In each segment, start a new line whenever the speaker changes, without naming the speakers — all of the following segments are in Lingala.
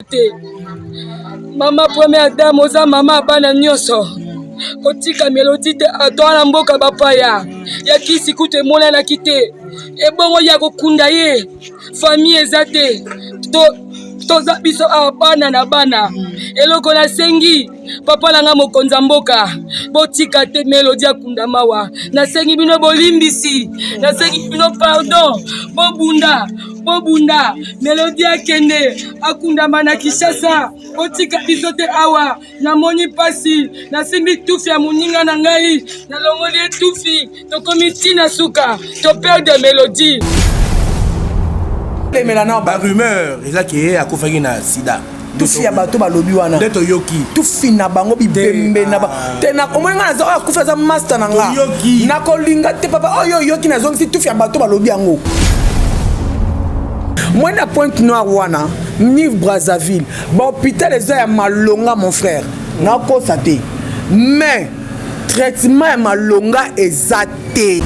Te mama première dame, oza mama ya bana nyonso, kotika Melodi te. Atoa na mboka bapaya ya kisi kutu emonanaki te, ebongo ya kokunda ye, famille eza te. Toza biso awa bana na bana. Eloko nasengi papa na nga mokonzi ya mboka, botika te Melodi akunda mawa. Nasengi bino bolimbisi, nasengi bino pardon, bobunda, bobunda, Melodi akende akundama na Kinshasa. Botika biso te awa. Namoni mpasi, nasimbi tufi ya moninga na ngai, nalongoli ye tufi, tokomi ntina suka, toperdre Melodi.
Lemela na
ba rumeur eza ke akufaki na sida.
Tufi ya bato balobi wana.
Nde toyoki.
Tufi na bango, bibembe na ba te na omoni nga naza oyo akufi aza master na nga.
Toyoki.
Nakolinga te papa oyo oyoki, nazongisi tufi ya bato balobi yango. Moi na Pointe Noire wana ni Brazzaville, bahôpital eza ya malonga, mon frère, nakosa te, mais traitement ya malonga eza te.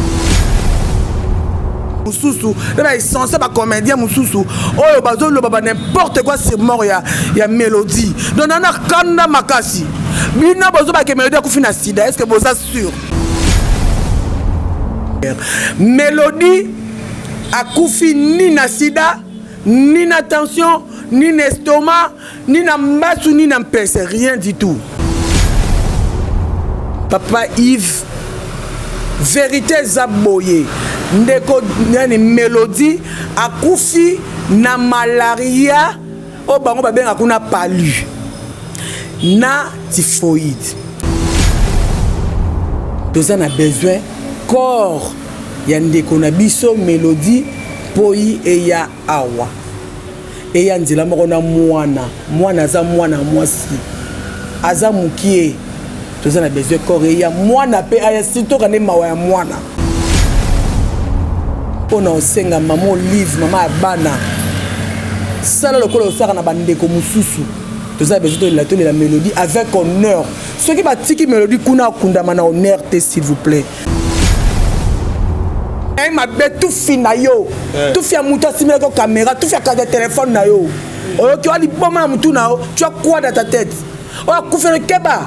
Mosusu mpe baessentiel, bacomédien mosusu oyo bazoloba ba n'importe quoi sur mort ya Mélodie. Donc nana kanda makasi, bino bozobake Mélodie akufi na sida, est ce que boza sûr? Mélodie akufi ni na sida, ni na tension, ni na estomac, ni na mbasu, ni na mpese, rien du tout. Papa Yves, vérité eza boye, ndeko nani, Mélodie akufi na malaria oyo bango babengaka kuna palu na typhoïde. Toza na besoin corps ya ndeko na biso Mélodie Mpoi eya awa, eya nzela moko na mwana. Mwana aza mwana mwasi, aza mokie. Toza na besoin corps eya, mwana mpe aya, surtout nde mawa ya mwana. Mpona osenga mama Olive, mama ya bana, sala lokola osaka na bandeko mosusu. Toza na besoin tolela, tolela Mélodie avec honneur. Soki batiki Mélodie kuna akundama na honneur te, s'il vous plaît, ai mabe. Tufi na yo, tufi ya moto asimelaki caméra, tufi ya kaka ya telefone na yo. Oyoki wa liboma na motu na yo? Tu as quoi dans ta tête? Oyo akufeli, keba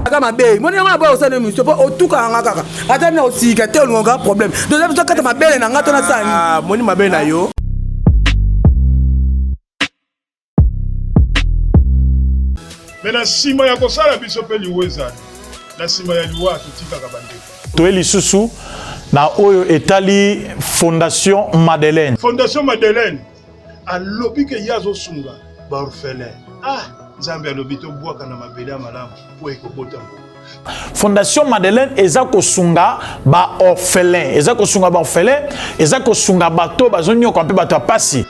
kaka mabe. Moni yango na boya kosala émission mpo otukaka nga kaka, ata na osika te, olingaka problème. Donc biso kata mabele na nga to nasala nini?
Ah, moni mabe na yo.
Me na nsima ya kosala biso mpe liwa ezali na nsima ya liwa, totikaka bandeko.
Toye lisusu na oyo etali Fondation Madeleine.
Fondation Madeleine alobi ke ye azosunga baorphelin. Ah, Nzambe alobi tobwaka na mabele ya malamu mpo ekobota mbuma.
Fondation Madeleine eza kosunga baorphelin, eza kosunga baorphelin, eza kosunga bato bazonyoka mpe bato ya pasi.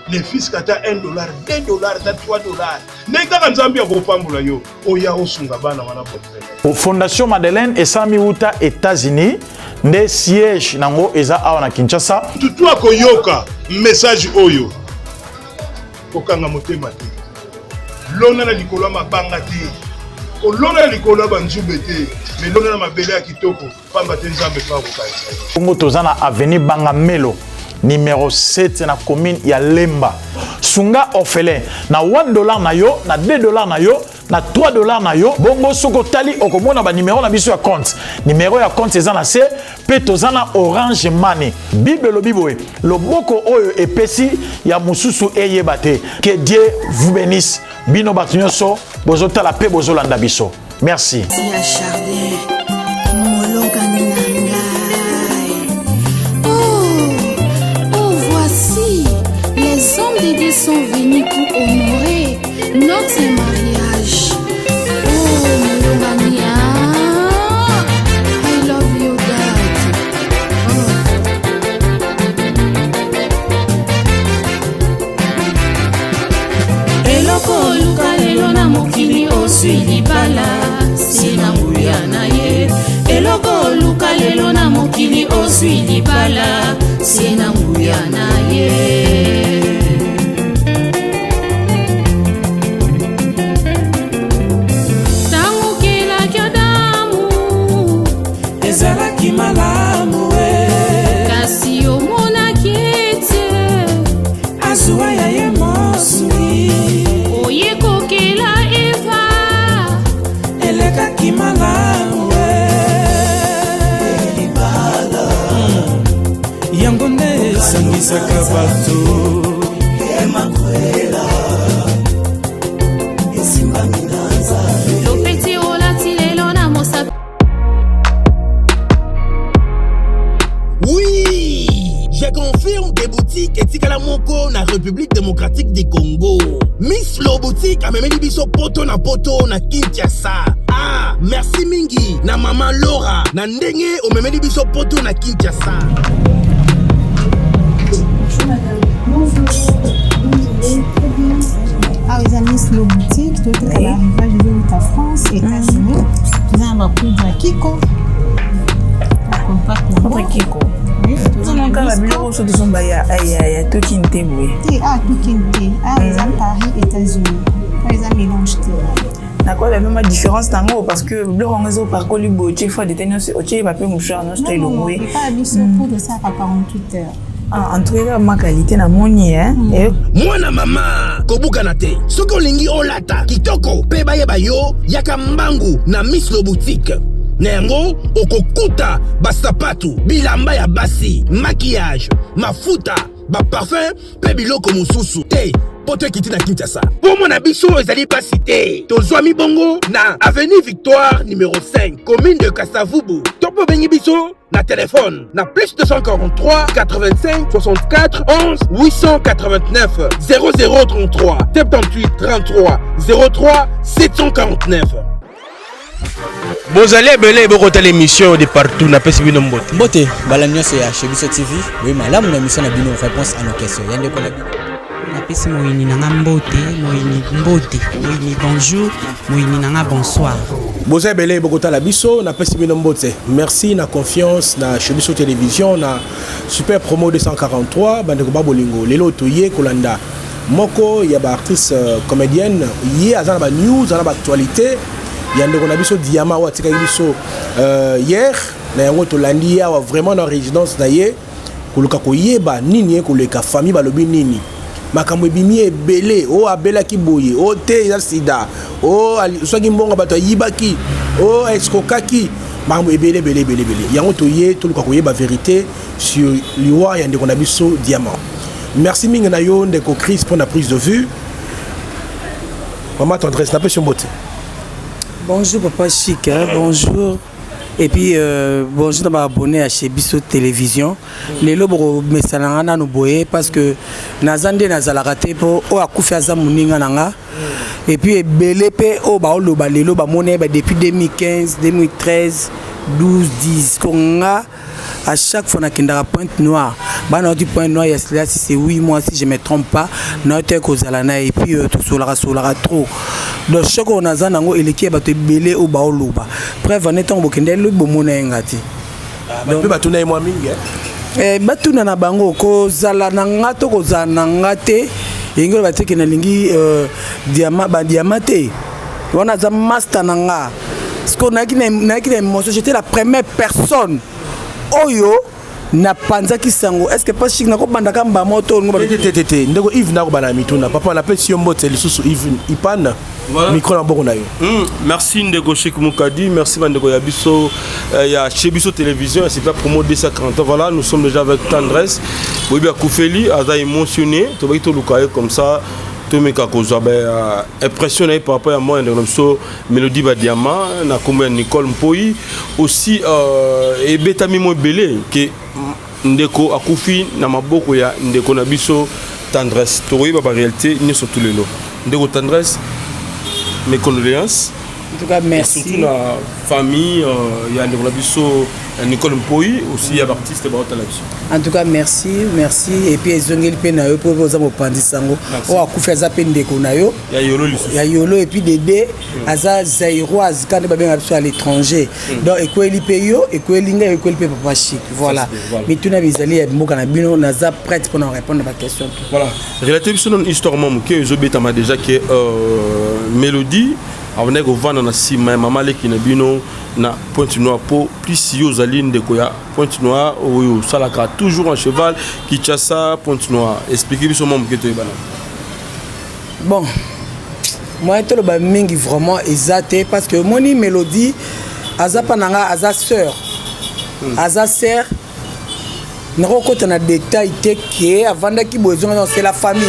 Ne fût-ce ata 1 dollar, 2 dollar, ata 3 dollar, nde kaka Nzambe akopambola yo oya osunga bana wana baorphelin.
Fondation Madeleine esalami wuta États-Unis, nde siège nango eza awa na Kinshasa.
Tutu akoyoka message oyo, kokanga motema te, lona na likolo ya mabanga te, kolona na likolo ya banzube te, me lona na mabele ya kitoko, pamba te Nzambe mpe akokanisa yo.
Bongo toza na avenue Bangamelo numéro 7 na commune ya Lemba. Sunga orphelin na 1 dollar na yo, na 2 dollar na yo, na 3 dollar na yo. Bongo soki otali, okomona banimero na biso ya compte. Nimero ya compte eza na se, mpe toza na Orange Money. Bible elobi boye: loboko oyo epesi ya mosusu eyeba te. Que Dieu vous bénisse, bino bato nyonso bozotala mpe bozolanda biso. Merci.
Ya Chardin molongani na ngai. Oh, oh, voici les hommes de Dieu sont venus pour honorer notre mariage. Oh, molongani, ah, I love you, Dad. Oh.
Eloko oluka lelo na mokili, ozwi libala se na nguya na ye. Eloko oluka lelo na mokili, ozwi libala se na nguya na ye. Ntango okelaki Adamu,
ezalaki malamu e.
Kasi omonaki ete
azuwa ya ye moko. Esangisaka bato.
Lopeti olati lelo na mosapi.
Oui, je confirme que boutique etikala moko na République démocratique du Congo. Miss Lo boutique amemeli biso poto na poto na Kinshasa. Ah, merci mingi na mama Laura na ndenge omemeli biso poto na Kinshasa.
Bonjour madame. Bonjour. Awa eza Miss Lo boutique, toteka ba arrivage ezowuta France, États-Unis. Toza na ba poudre ya Kiko. Compact
na Poudre Kiko. Kaka biloko oso tozomba ya ya tokini te boye.
Te, ah tokini te. Ah eza Paris, États-Unis. Ah eza mélange te.
Nakoyeba mpe ma différence nango parce que biloko yango ezopakoli boye otie fois dete nyonso otie bape mouchoir nyonso to elongwe.
Epai ya biso poudre esalaka 48 heures.
Ah, en tout cas ma qualité namoni hein.
Mwana mama kobukana te soki olingi olata kitoko mpe bayeba yo yaka mbangu na Miss Lo Boutique. Na yango okokuta basapatu, bilamba ya basi, maquillage, mafuta, baparfum mpe biloko mosusu te poto ekiti na Kinshasa. Mpo na biso ezali pasi te. Tozwami bongo na avenue Victoire numéro 5, commune de Kasavubu. To mpe obengi biso na telefone na plus 243 85 64 11 889 0033 78 33 03 749.
Bozali ebele bokotala émission de partout, napesi bino mbote.
Mbote bala nyonso ya chez biso TV, boye malamu na émission na bino réponse à nos questions ya ndeko na bino.
Napesi moyini na nga mbote, moyini mbote, moyini bonjour, moyini na nga bonsoir.
Boza ebele bokotala biso, napesi bino mbote. Merci na confiance na chez biso télévision na super promo 243. Bandeko ba bolingo, lelo toye kolanda moko ya ba actrice comédienne, ye aza na ba news, aza na ba actualité ya ndeko na biso Diama oyo atikaki biso hier. Na yango tolandi ye awa vraiment na résidence na ye koluka koyeba nini ye koleka famille balobi nini, makambo ebimi ebele, oyo abelaki boye, oyo te eza sida, oyo soki mbongo bato ayibaki, oyo escroquaki, makambo ebele ebele ebele ebele. Yango toye toluka koyeba vérité sur liwa ya ndeko na biso Diamant. Merci mingi na yo ndeko Chris pour la prise de vue. Maman Tendresse, napesi yo mbote.
Bonjour papa Chic, hein, bonjour. Et puis bonjour na ba abonné à chez Biso Télévision. Lelo boko mesana nga nanu boye parce que naza nde nazalaka te po oyo akufi aza moninga na nga. Et puis ebele pe oyo baoloba lelo bamona ye ba depuis 2015, 2013, 12, 10 ko nga à chaque fois nakendaka Pointe Noire. Bana oti Pointe Noire ya cela si c'est 8 mois si je me trompe pas, na te kozala na et puis tosolaka solaka trop. Donc chaque oyo naza nango eleki ya bato ebele oyo baoloba. Preuve ane ntango bokende lobi bomona ye nga te.
Bato mpe batuna ye mwa mingi.
Batuna na bango kozala na nga to kozala na nga te, elingi oloba te ke nalingi diama badiama te. Wana aza master na nga. Parce que nayaki na émotion, j'étais la première personne oyo napanzaki sango. Est ce que pas Chic nakobandaka mbamo to olingo?
Te te te, ndeko Yves, nakobanda na mituna. Papa, napesi yo mbote lisusu. Yves Ipan.
Voilà.
Micro na maboko na yo.
Merci ndeko Cheikh Moukadi, merci bandeko ya biso ya chez biso télévision ya Super Promo 240. Voilà, nous sommes déjà avec Tendresse. Boyebi akufeli, aza émotionné, tobaki toluka ye comme ça tomeka kozwa ba impression na ye par rapport ya mwana ndeko na biso Mélodie Badiama na kombo ya Nicole Mpoi. Aussi ebetami mo ebele ke ndeko akufi na maboko ya ndeko na biso Tendresse. Tokoyeba ba réalité nyonso tout lelo. Ndeko Tendresse, mes condoléances.
En tout cas, merci.
Et surtout la famille ya ndeko na biso Nicole Mpoi, aussi ya artiste baotala biso.
En tout cas, merci, merci. Et puis ezongeli mpe na yo mpo oza mopanzi sango. Oyo akufi aza mpe ndeko na yo.
Ya yolo lisusu.
Ya yolo et puis Dede aza zairoise quand babenga biso à l'étranger. Donc ekweli mpe yo, ekweli ngai, ekweli mpe papa Chic. Voilà.
Voilà.
Mituna bizali ya mboka na bino, naza prête mpona répondre na baquestion tout.
Voilà. Relater biso nano histoire mwa moke ezobetama déjà ke Mélodie abandaki kovanda na nsima ya mama leki na bino na Pointe Noire, po plus yo ozali ndeko ya Pointe Noire oyo osalaka toujours en cheval Kinshasa Pointe Noire. Explique biso mwa moke toyebana.
Bon, moyen toloba mingi vraiment eza te parce que omoni Mélodie aza mpa na nga, aza sœur, aza sœur. Nakokota na détail te ke avandaki boye ezonga, non, c'est la famille.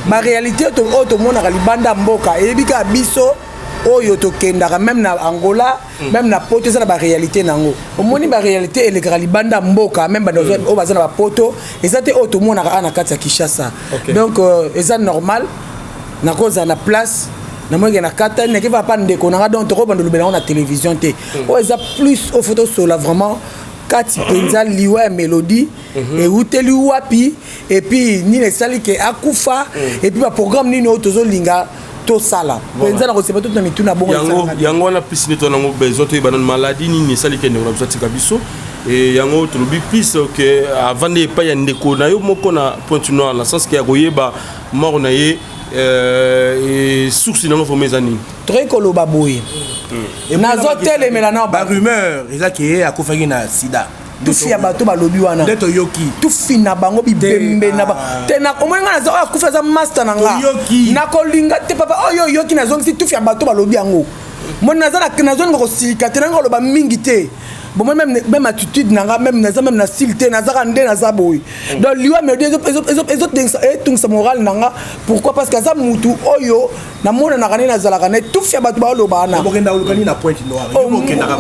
Baréalité oyo tomonaka libanda mboka, eyebi kaka biso oyo tokendaka même na Angola, même na Poto, eza na baréalité nango. Omoni, baréalité elekaka libanda mboka, même bando oyo baza na bapoto, eza te oyo tomonaka awa na kati ya Kinshasa. Donc eza normal nakozala na place, namonike na katani, nakeva pa ndeko nanga. Donc tokobanda olobela yango na télévision te. Oyo eza plus oyo faut tosola vraiment kati mpenza, liwa ya Mélodie euteli wapi, et puis nini esali ke akufa, et puis baprogramme nini oyo tozolinga tosala mpenza na kosepa totuna mituna bongo.
Yango yango wana plus nde tona yango besoin toyeba nano maladie nini esali ke ndeko na biso atika biso. E yango tolobi plus ke avandi epai ya ndeko na yo moko na Pointe Noire, na sens ke ya koyeba mort na ye, source nango vraiment eza nini?
Tokoki koloba boye, nazotelemela na
barumeur eza ke akufaki na sida.
Tufi ya bato balobi wana.
Nde toyoki.
Tufi na bango, bibembe na te. Omoni, ngai naza oyo akufi aza master na nga, nakolinga te papa oyo oyoki. Nazongisi tufi ya bato balobi yango. Moni, nazolinga kosilika te, nanga koloba mingi te. Bomoni, même attitude na nga, même naza même na style te, nazaka nde naza boye. Donc liwa Mélodie ezotungisa moral na nga. Pourquoi? Parce que aza mutu oyo namonanaka nde nazalaka na etufi ya bato baoloba wana.
Na Pointe Noire?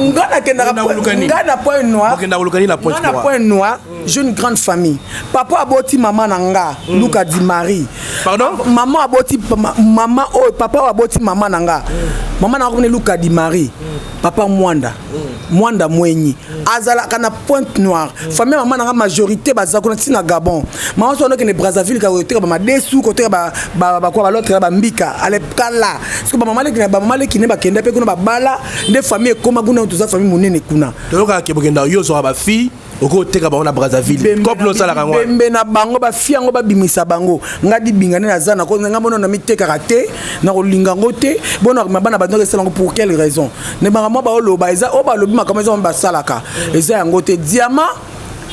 Nga nakendaka, nga na Pointe Noire,
nga
na Pointe Noire, j'ai une grande famille. Papa aboti mama na nga, Luka Di Marie.
Pardon?
Mama aboti mama oyo, papa oyo aboti mama na nga, mama na nga komona Luka Di Marie, papa Mwanda, Mwanda Mwenyi, azalaka na Pointe Noire. Famille mama na nga, majorité baza kuna ntina Gabon. Mama so anokende Brazzaville kaka koteka bamadesu, koteka bakwa, balotre, bambika alepkala. Soki bamama leki na bamama leki nde bakenda mpe kuna, babala nde famille ekoma kuna. Toza famille monene kuna.
Toyokaka ke bokenda, yo ozwaka bafille, okoteka bango na Brazzaville. Couple osalaka yango?
Bembe na bango, bafille yango babimisa bango. Nga dibinga nde naza na nga mono na mitekaka te, na kolinga yango te. Bona bana bandoko esala yango pour quelle raison? Ne makambo baoloba eza oyo balobi, makambo eza basalaka eza yango te. Diamant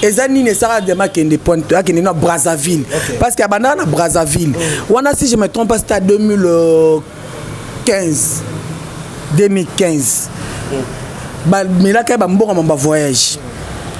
eza nini esalaka diamant akende Pointe, akende na Brazzaville? Parce que abandaka na Brazzaville wana, si je me trompe pas, c'était à 2015, 2015. Bamelaka ye bambongo ma bavoyage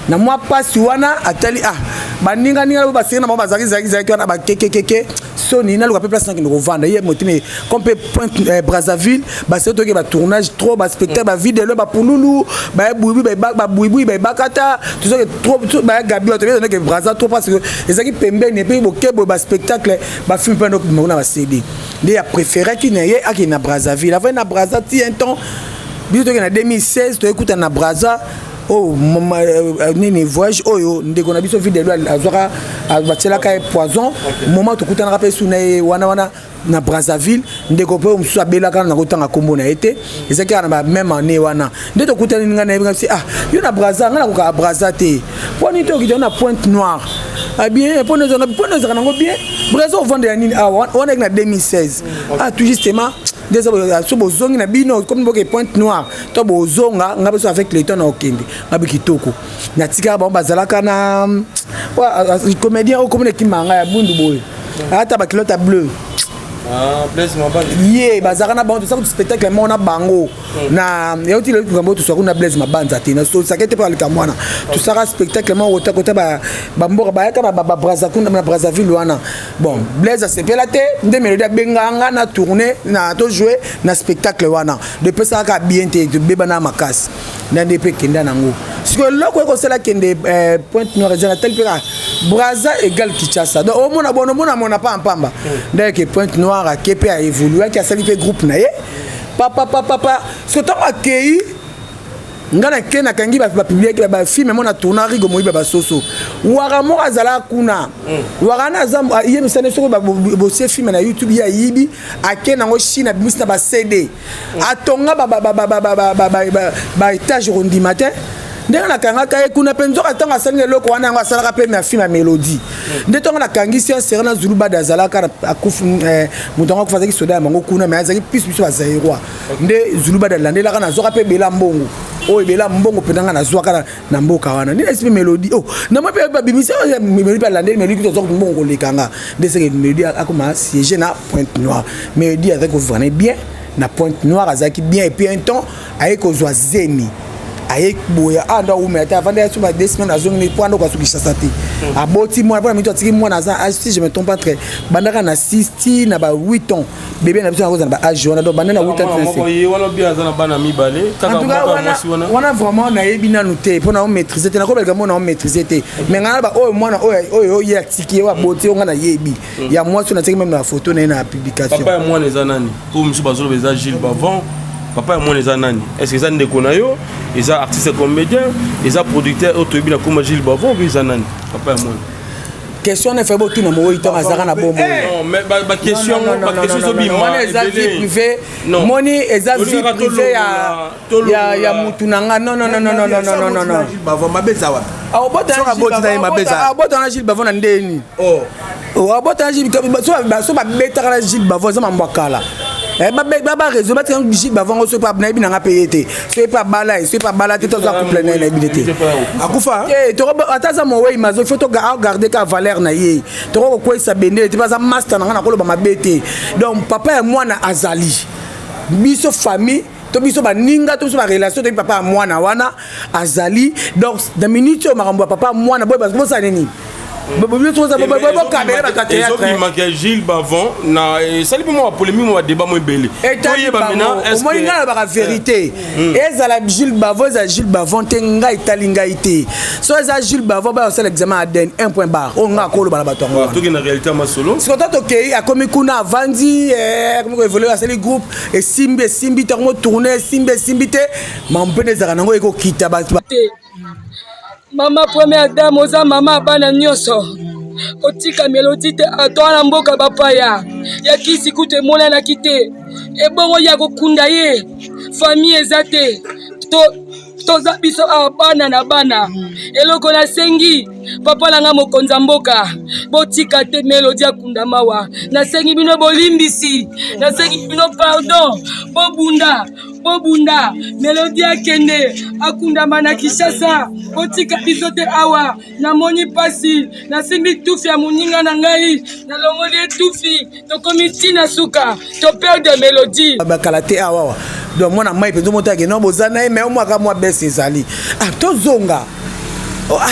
na mwa mpasi wana. Atali, ah, baninganinga bo basengi na bango, bazalaki zalaki zalaki wana bakekekeke. Soni naluka mpe place nakende kovanda ye motema comme mpe Pointe, Brazzaville baseki toke batournage trop, baspectacle, bavidelo, bapululu, babuibui, babuibui, baebakata, tozoke trop, baya gabi bato toke Braza trop, parce que ezalaki pembeni. Et puis boke boye, baspectacle, bafilm mpe ndokobima kuna, bacd. Nde ya préféraki na ye akende na Brazzaville. Avandi na Braza ti un temps. Biso toke na 2016, toyekutana na Braza. Oyo nini, voyage oyo ndeko na biso videlo azwaka, batielaka ye poison. Moment tokutanaka mpe su na ye wana wana na Brazzaville, ndeko mpe mosusu abelaka na kotanga nkombo na ye te. Ezalaki kaka na bameme année wana nde tokutani. Ngai nayebi ngai, ah, yo na Braza, ngai nakokaka Braza te. Mpo nini tokita na Pointe Noire? Ah bien, mpo ezalaka nango bien. Braza ovandela nini awa wana? Eki na 2016. Ah, tout justement nde eza so bozongi na bino comme boke Pointe Noire to bozonga, nga biso avec le temps na okende. Nga bi kitoko natikaka bango bazalaka na comédien oyo komona ekimanga ya bundu boye, ata baculotte ya bleu. Ye bazalaka na bango, tosaka spectacle moko na bango na yauti likambo. Tosaka na Blaise Mabanza te, tosaka te mpo likambo wana. Tosaka spectacle moko kota kota bamboka, bayaka na babraza kuna na Brazzaville wana. Bon, Blaise asepela te nde Mélodie abengaka nga na tourne na tojoue na spectacle wana. Depesaka kaka bien te, tobebana makasi na nde mpe ekenda nango. Sikoyo eloko ekosala kende Pointe Noire eza na tali mpe kaka Braza égal Kinshasa. Donc omona bono, omona mona pampamba ndeke Pointe Noire ake mpe aévoluaki, asali mpe groupe na ye papapapapa. Sikoyo ntango akei, nga nake nakangi bapubliaki bafilm mo na tourna Rigo Moyiba basoso. Wara moko azalaka kuna, wara wana aza yebisani soki bosie film na YouTube, ye ayibi, ake nango Chine, abimisi na bacd, atonga baétage. Kondima te ndenge nakangaka ye kuna mpe nzoka ntango asalaki eloko wana, yango asalaka mpe na film ya Mélodie. Nde ntango nakangisi ye sere na Zulu Bada, azalaka akufi, moto yango akufa, azalaki soda ya bango kuna, mais azalaki plus biso bazaïrois. Nde Zulu Bada alandelaka, nazwaka mpe ebela mbongo oyo, ebela mbongo mpenza nga nazwaka na mboka wana. Nde nasi mpe Mélodie oh namoi mpe babimisi Mélodie mpe alandeli Mélodie kutu, azwaka mbongo koleka nga. Nde seke Mélodie akoma siège na Pointe Noire. Mélodie azalaki kovivre bien na Pointe Noire, azalaki bien. Et puis un temps aye kozwa zemi. Aye boye awa ndo awumela te, avandi aso ba 2 semaines, azongi mpo andoko asukisasa te. Aboti mwana mpona mito, atiki mwana aza âge, si je me trompe, entre bandaka na 6 ti na ba 8 ans. Bébé na biso akozala na ba âge wana, donc banda na 8 ans.
Moko ye wana bi aza na bana mibale kaka.
En tout cas,
moko ya
wana,
mwasi wana.
Wana vraiment nayebi nanu te mpo na omaîtrise te, nakobeleka mpo na omaîtrise te. Mais ngai na ba oyo mwana oyo ye atiki ye, oyo aboti oyo ngai nayebi ya mwasi oyo natiaki même na photo na ye na publication.
Papa ya mwana eza nani? Po mosusu bazoloba eza Gilles Bavon. Papa ya mwana eza nani? Est ce que eza ndeko na yo, eza artiste comédien, eza producteur oyo toyebi na koma Gilles Bavon, obi eza nani papa ya mwana?
Question wana efai botuna mowei ntango azalaka na bomoi.
Non, mais baquestion baquestion ezobima.
Wana eza vie
ebele.
privée.
Non.
Moni eza vie
Olingaka
privée ya mutu na nga. Non, non, non, non, non, non, non, non, non.
Bavon mabe eza wapi? Soki aboti na ye, mabe eza?
Abota na Gilles Bavon na ndeni?
Oh.
Abota na Gilles, so babetaka na Gilles Bavon, eza mambo ya kala. Bareseau batika Gilles Bavon ngo, soki nayebi nanga mpe ye te, soki mpe abala ye, soki mpe abala te, toza couple na ye, nayebi te.
Akufa.
Eh, ata aza mowei mazo, il faut togarde ka valeur na ye. Toko kokweyisa bendele te mpe aza master na nga, nakoloba mabe te. Donc papa ya mwana azali biso famille to biso baninga to biso barelation, toyebi papa ya mwana wana azali. Donc na minute oyo, makambo ya papa ya mwana boye bosala nini? Bokabele bato ya théâtre.
Ezobimaka Gilles Bavon na esali mpe mwa bapolémique, mwa badébat mo ebele.
Etali
Toyeba
bango.
maintenant, est-ce
Omoni,
que-
ngai nalobaka vérité. Ezala Gilles Bavon, ezala Gilles Bavon te, ngai etali ngai te. So eza Gilles Bavon, baya kosala examen ADN, 1 point barre. Oyo ngai akoloba na bato yango wana.
Tokende na réalité ya masolo.
Sikoyo to tokei, akomi kuna, avandi, akomi koévoluer, asali groupe, esimbi, esimbi te, akomi tourne, esimbi, esimbi te. Mambo mpe nde ezalaka nango, ekokita bato
Te. Mama première dame, oza mama ya bana nyonso, kotika Melodi te. Atoa na mboka bapaya ya kisi kutu emonanaki te, ebongo ya kokunda ye, famille eza te. To toza biso awa bana na bana. Eloko nasengi papa na nga mokonzi ya mboka, botika te Melodi akunda mawa. Nasengi bino bolimbisi, nasengi bino pardon, bobunda, bobunda, Melodi akende akundama na Kinshasa. Botika biso te awa. Namoni mpasi, nasimbi tufi ya moninga na ngai, nalongoli ye tufi, tokomi ntina suka, toperdre Melodi.
Bakala te awa awa. Donc mwana mai mpenza omotaki no boza na ye, mais omwaka mwa bese ezali. Ah, tozonga. Oh, ah,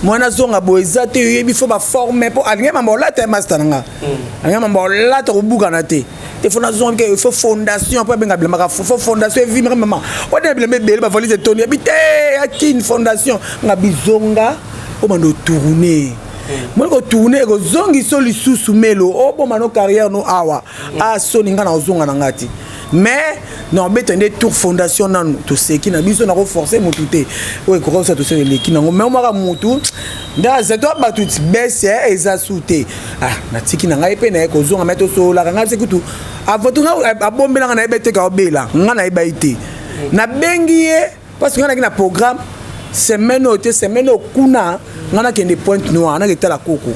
mwana azonga boye eza te. Oyebi, faut baforme mpo alingi mamba olata ye, master na nga alingi mamba olata kobukana te. Il faut nazonga ke il faut fondation mpo abenga bilambaka, faut fondation evimaka mama wana bilamba ebele, bavalise etondi, yabi te akine fondation nga bizonga. Obanda otourne, moni kotourne ekozongisa lisusu melo, oboma no carrière no awa. Ah, soni, nga na ozonga na nga te, mais na obeta nde tour fondation nanu. Toseki na biso, nakoforce motu te. Oyo ekoka kosala, tosala, eleki nango. Mais omaka motu nde aza to bato bese eza su te. Ah, natiki na ngai mpe naye kozonga, mais tosololaka. Ngai se kutu avoto ngai abombelanga, nayebi te ka obela ngai, nayeba ye te. Nabengi ye parce que ngai naki na programme semaine oyo te, semaine oyo kuna ngai nakende Pointe Noire, naketala koko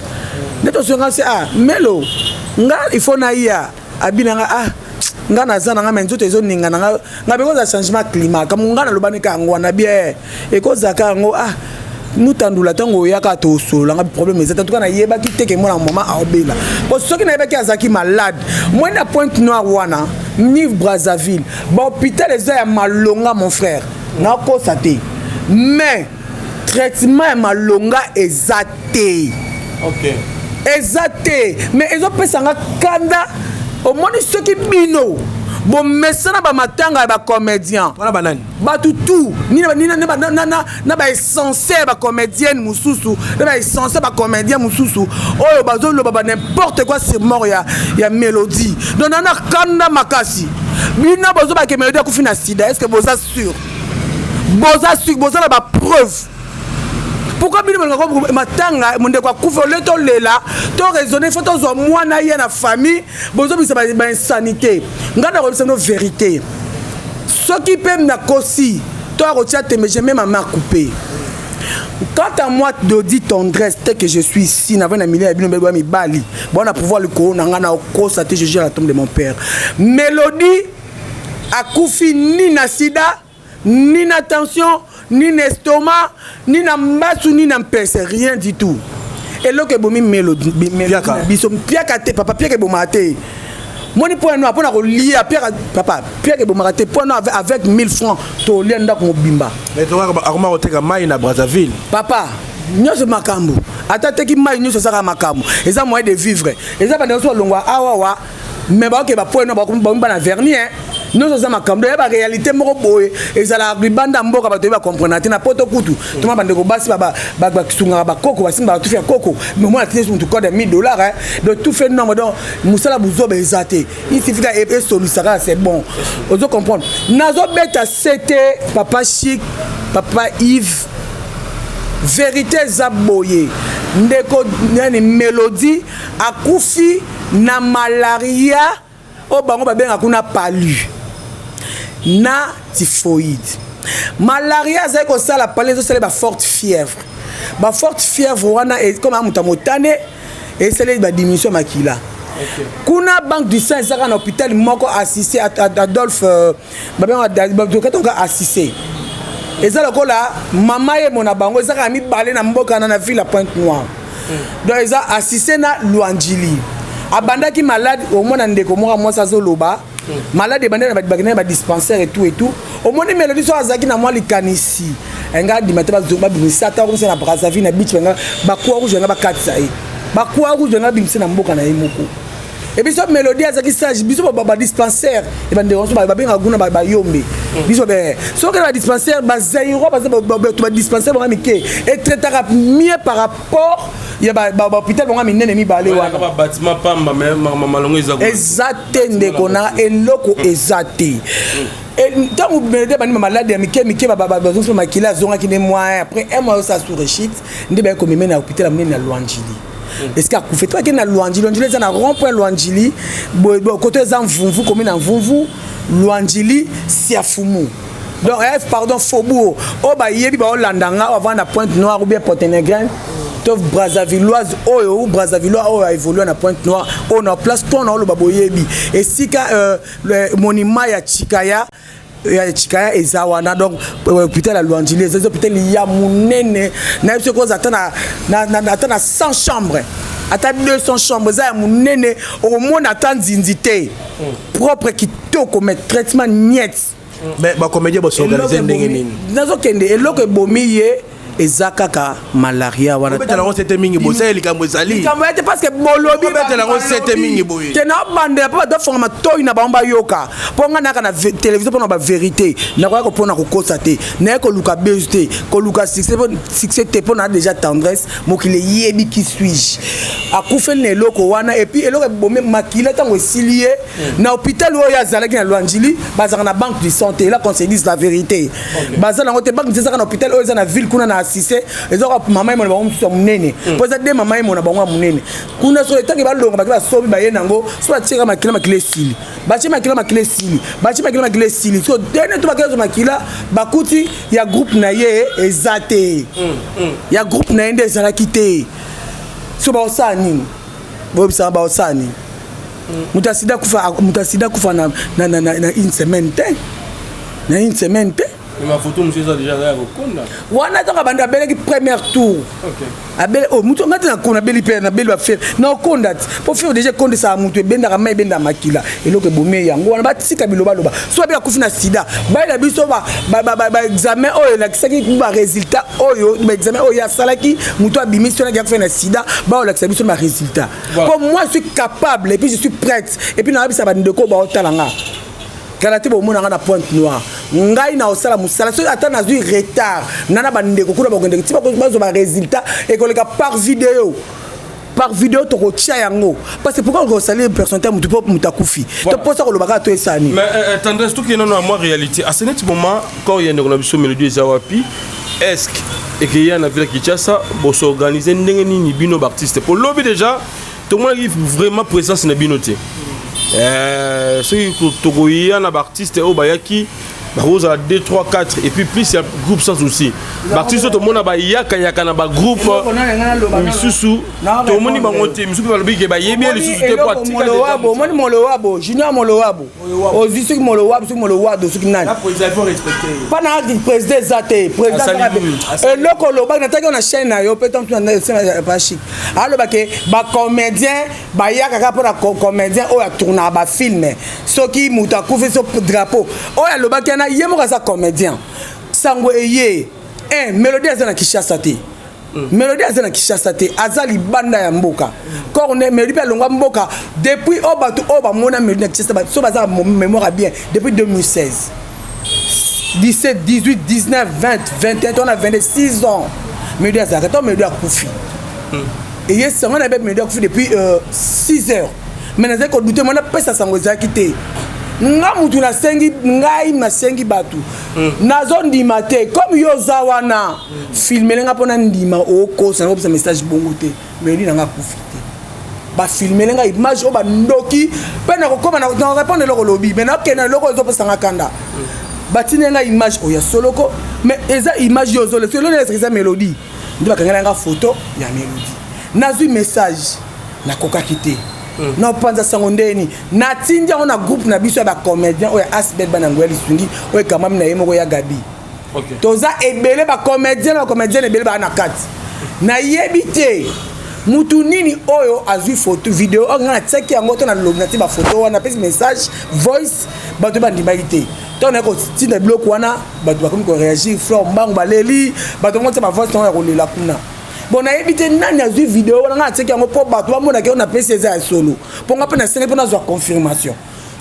nde tosonga se. Ah, melo nga il faut naya abi na nga. Ah, nga naza na nga, mais nzoto ezoninga na nga. Nga bekozala changement climat kamo. Nga nalobani ka yango wana bien, ekozalaka yango. Ah, mutandula ntango oyaka tosolola nga, problème eza te. En tout cas nayebaki te ke mwana mama aobela, po soki nayebaki azalaki malade moi na Pointe Noire wana ni Brazzaville, bahôpital eza ya malonga, mon frère, nakosa te, mais traitement ya malonga eza te. Eza te, mais ezopesa nga kanda. Omoni, soki bino bomesana bamatanga ya bacomédien
wana, banani?
Bato tu na baessentiel ya bacomédienne mosusu, na baessentiel bacomédien mosusu oyo bazoloba ba n'importe quoi sur mort ya Mélodie. Donc nana kanda makasi. Bino bozobake Mélodie akufi na sida, est ce que boza sûr? Boza sûr? Boza na bapreuve? Pourquoi bino balingaka matanga mondeko akufi, ole tolela, to raisonner, faut tozwa mwana ye na famille, bozobisa bainsanité? Ngai nakoyebisa bino vérité, soki mpe nakosi to akotia tembe, je mets ma main coupée. Quant à moi, Dodi Tendresse, tel que je suis ici, navai na milieu ya bino mbele mibali bona pouvoir likolo na ngai, na okosa te. Je gère la tombe de mon père. Mélodie akufi ni na sida, ni na tension, ni na estomac, ni na mbasu, ni na mpese, rien du tout. Eloko ebomi Mélodie na biso, piaka te papa, piaka ebomaka te. Moni point noir mpona kolia pierre, papa, pierre ebomaka te. Point noir avec 1000 francs, tolia ndako mobimba.
Mais akoma koteka mai na Brazzaville.
Papa, nyonso makambo, ata teki mai, nyonso ezaka makambo, eza moyen de vivre. Eza bandeko so balongwa awawa, mais baoke bapoint noir, bakomi bana vernis. Nyonso eza makambo ya baréalité moko boye ezalaka libanda mboka, bato oyebi bacomprendre te. Na poto kutu toma bandeko basi basungaka bakoko, basimbaka tufi ya koko, mais omona tini mutu code ya 1000 $. Donc tout fait nombre, donc mosala buzoba eza te, il suffit ka esolisaka, c'est bon. Ozo comprendre? Nazobeta sete, papa Chic, papa Yves, vérité eza boye: ndeko nani, Mélodie, akufi na malaria oyo bango babengaka kuna palu na typhoïde. Malaria azali kosala palu, ezosala baforte fièvre. Baforte fièvre wana, comme moto ya motane, esali badiminution ya makila. Kuna banque du sang ezaka na hôpital moko assisté Adolphe, babengaka assisté, eza lokola mama yemo na bango, eza kaka mibale na mboka na ville ya Pointe Noire. Donc eza assisté na Lwanjili. Abandaki malade, omona ndeko moko mwasi azoloba malade ebandaki na bakende badispensaire et tout et tout. Omoni Mélodie, so azalaki na mwa likanisi, enga andima te babimisa ata komisa na Brazzaville na beach, benga bacroix rouge, benga bakatisa ye, bacroix rouge benga babimisa na mboka na ye moko. E biso Mélodie azalaki sage, biso badispensaire ebandeko nyonso babengaka kuna bayombe biso. Soki na badispensaire bazaïrois, baza bato badispensaire bango mike, etraitaka mieux par rapport ya bahôpital bango minene mibale wana.
Bâtiment pamba, mais malongo eza
Eza te, ndeko, na eloko eza te. Ntango Mélodie bandi malade ya mike mike, bazongisa makila, azongaki nde moyen. Après un mois osala sous rechute, nde baye komeme na hôpital ya monene na Lwanjili, esika akufi. To akende na Lwanjili. Lwanjili eza na rond point Lwanjili koto eza Mvumvu, komi na Mvumvu, Lwanjili, Siafumu, donc f pardon, faubourg oyo bayebi baolanda nga, oyo avanda na Pointe Noire ou bien Ponténégrine to Brazzavilloise, oyo ou Brazzavillois oyo aévolue na Pointe Noire, oyo na place to na oloba, boyebi esika monument ya Chikaya, ya Chikaya eza wana. Donc hôpital ya Lwanjili eza hôpital ya monene. Nayebi soki oza ata na 100 chambre, ata 200 chambre, eza ya monene, okomona ata nzinzi te, propre, kitoko, mais traitement niet.
Mais bacomédien bosorganize ndenge nini?
Nazokende. Eloko ebomi ye eza kaka malaria wana.
Obetela yango sete mingi boye, sala likambo ezali.
Likambo ya te, parce que bolobi.
Obetela yango sete mingi boye.
Te, naobandela mpo bato bafonga matoi na bango bayoka, mpo ngai nayaka na télévision mpona bavérité. Nakoya kopona kokosa te, naye koluka buzz te, koluka succès te, mpo na déjà Tendresse, mokili eyebi qui suis-je. Akufeli na eloko wana. Et puis eloko ebomi makila, ntango esili ye na hôpital oyo azalaki na Lwanjili, bazalaka na banque du sang te. Là qu'on se dise la vérité, baza nango te. Banque du sang ezaka na hôpital oyo eza na ville kuna na assisté, eza kaka mama yemo na bango mosusu ya monene, mpo eza de mama yemo na bango ya monene kuna. So etanke balonga, bake basomi, baye nango, so batieka makila, makila esili, batie makila, makila esili, batie makila, makila esili. So dene to bakela zo makila, bakuti ya groupe na ye eza te, ya groupe na ye nde ezalaki te. So baosala nini? Boyebisaka, baosala nini? Moto asida kufa, moto asida kufa na une semaine te, na une semaine te.
Mafoto mosusu eza déjà ya kokonda.
Wana ntango abandi, abelaki première tour, abele oh, mutu nga te nakona, abeli mpe nabeli bafièvre na okonda ti, mpo fièvre déjà ekondisaka mutu, ebendaka mai, ebendaka makila. Eloko ebomi yango wana. Batika bilobaloba. So babi akufi na sida, bayela biso baexamen oyo elakisaki barésultat, oyo baexamen oyo asalaki, mutu abimisi wana akufi na sida, baolakisa biso barésultat. Mpo moi je suis capable et puis je suis prête. Et puis nayebisa bandeko baotala nga, kala te bomona nga na Pointe Noire. Ngai na osala mosala, soki ata nazwi retard na bandeko kuna, bakendeke ti bazwa barésultat, ekoleka par vidéo, par vidéo tokotia yango. Parce que pourquoi okosali personnalité ya motu mpo moto akufi? Toposa koloba kaka to esani.
Mais Tendresse, tokende nano na mwa réalité. À ce net moment, corps ya ndeko na biso Mélodie eza wapi? Est ce que ekeya na ville ya Kinshasa? Bosorganize ndenge nini bino baartiste? Po lobi déjà tomonaki vraiment présence na bino te. Soki tokoya na baartiste oyo bayaki Bakozala 2 3 4 et puis plus ya groupe sans souci. Baartiste oyo tomona bayakayaka na bagroupe misusu, tomoni bango te. Misusu mpe balobi ke bayebi ye lisusu te po atika.
Omoni Molowabo, Junior Molowabo, ozwi soki Molowabo, soki Molowado, soki nani, mpa na président eza te. Président, eloko olobaki, nataki na chaîne na yo mpe pachik, alobake bacomédien bayaka kaka mpona comédien oyo atournaka bafilm. Soki moto akufi, so drapeau oyo alobaki wana, ye moko aza comédien. Sango eye un Mélodie aza na Kinshasa te. Mélodie aza na Kinshasa te, aza libanda ya mboka. Corps ne Mélodie mpe alongwa mboka depuis oyo. Bato oyo bamona Mélodie na Kinshasa, so baza na mémoire bien, depuis 2016, 17, 18, 19, 20, 21, tona 26 ans Mélodie azalaka. To Mélodie akufi, eye sango na ye, Mélodie akufi depuis 6 heures. Mais nazali kodouter, mwana pesa sango ezalaki te. Nga mutu nasengi, ngai nasengi bato, nazondima te. Comme yo oza wana, filmele nga mpo na ndima. Okosa, nakopesa message bongo te. Mélodie nanga akufi te, bafilmele nga image oyo bandoki mpe nakokoma na répondre eloko olobi. Mais nakende na eloko ezopesanga kanda. Batindi nga image oyo ya soloko, mais eza image oyo ozole solo, eza Mélodie nde bakangela nga photo ya Mélodie. Nazwi message, nakokaki te naopanza sango ndeni. Natindi yango na groupe na biso ya bacomédien oyo ya Asbel Bana Ngoya Lisungi, oyo ekamami na ye moko ya Gabi. Toza ebele, bacomédien na bacomédienne ebele baa na kati. Nayebi te mutu nini oyo azwi photo, video oyo ngai natiaki yango to nalobi, natie bafoto wana, napesi message voice, bato bandimaki te. Ntango naye kotinda biloko wana, bato bakomi koréagir. Flore Mbango baleli, bato bango tia bavoice ntango ya kolela kuna. Bon, nayebi te nani azwi video wana. Ngai natiaki yango mpo bato bamonaki oyo napesi eza ya solo, mpo nga mpe nasengi mpo nazwa confirmation.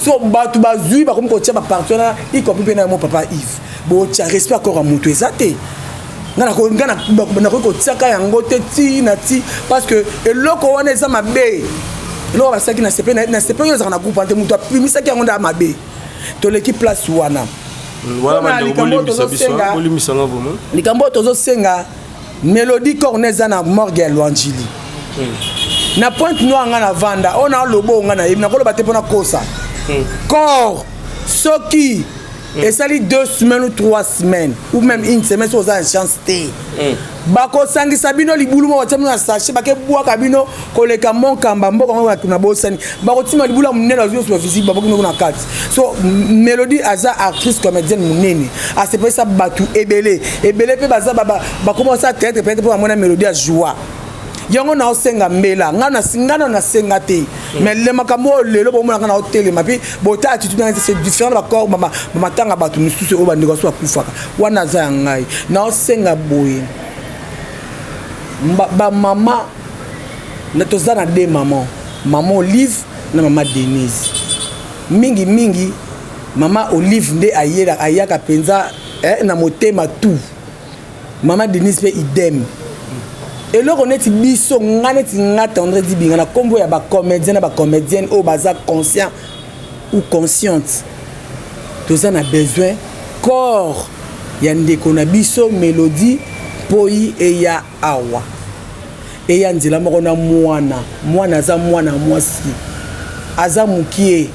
So bato bazwi, bakomi kotia baparti wana, y compris mpe na mo papa Yves. Botia respect accord ya moto eza te. Nga nakoki kotiaka yango te ti na ti, parce que eloko wana eza mabe. Eloko basalaki na sepe, na sepe oyo ezalaka na groupe wana te, moto apimisaki yango nde ya mabe. Toleki place wana.
Wana bandeko, bolimbisa biso, bolimbisanga vraiment.
Likambo oyo tozosenga, Mélodie corne eza na morgue ya Lwanjili na Pointe Noire. Nga na vanda oyo naoloba, oyo nga nayebi, nakoloba te mpona kosa. Corps soki esali 2 semaines ou 3 semaines ou même une semaine, soki oza na chance te, bakosangisa bino libulu moko, batia bino na sachet, bakebwaka bino koleka Monkamba, mboka ngo na bosani. Bakotima libulu ya monene, bazwi nyonso bavisible, baboki bino na kati. So Mélodie aza actrice comédienne monene, asepelisa bato ebele ebele mpe baza bakoma basala théâtre peut-être mpo bamona Mélodie ya joie. Yango naosenga mbela, nga na nasenga te, mais le makambo oyo lelo bomona nga naotelema mpe bota attitude na, c'est différent na bacorps bamatanga. Bato misusu oyo bandeko baso bakufaka wana aza ya ngai. Naosenga boye, bamama, toza na deux maman, mama Olive na mama Denise. Mingi mingi mama Olive nde ayaka mpenza na motema tout. Mama Denise mpe idem. Eloko neti biso, nga neti nga Tendre Dibinga, na nkombo ya bacomédien na bacomédienne oyo baza conscient ou consciente, toza na besoin corps ya ndeko na biso Mélodie Mpoi eya awa, eya nzela moko na mwana. Mwana aza mwana mwasi, aza mokie.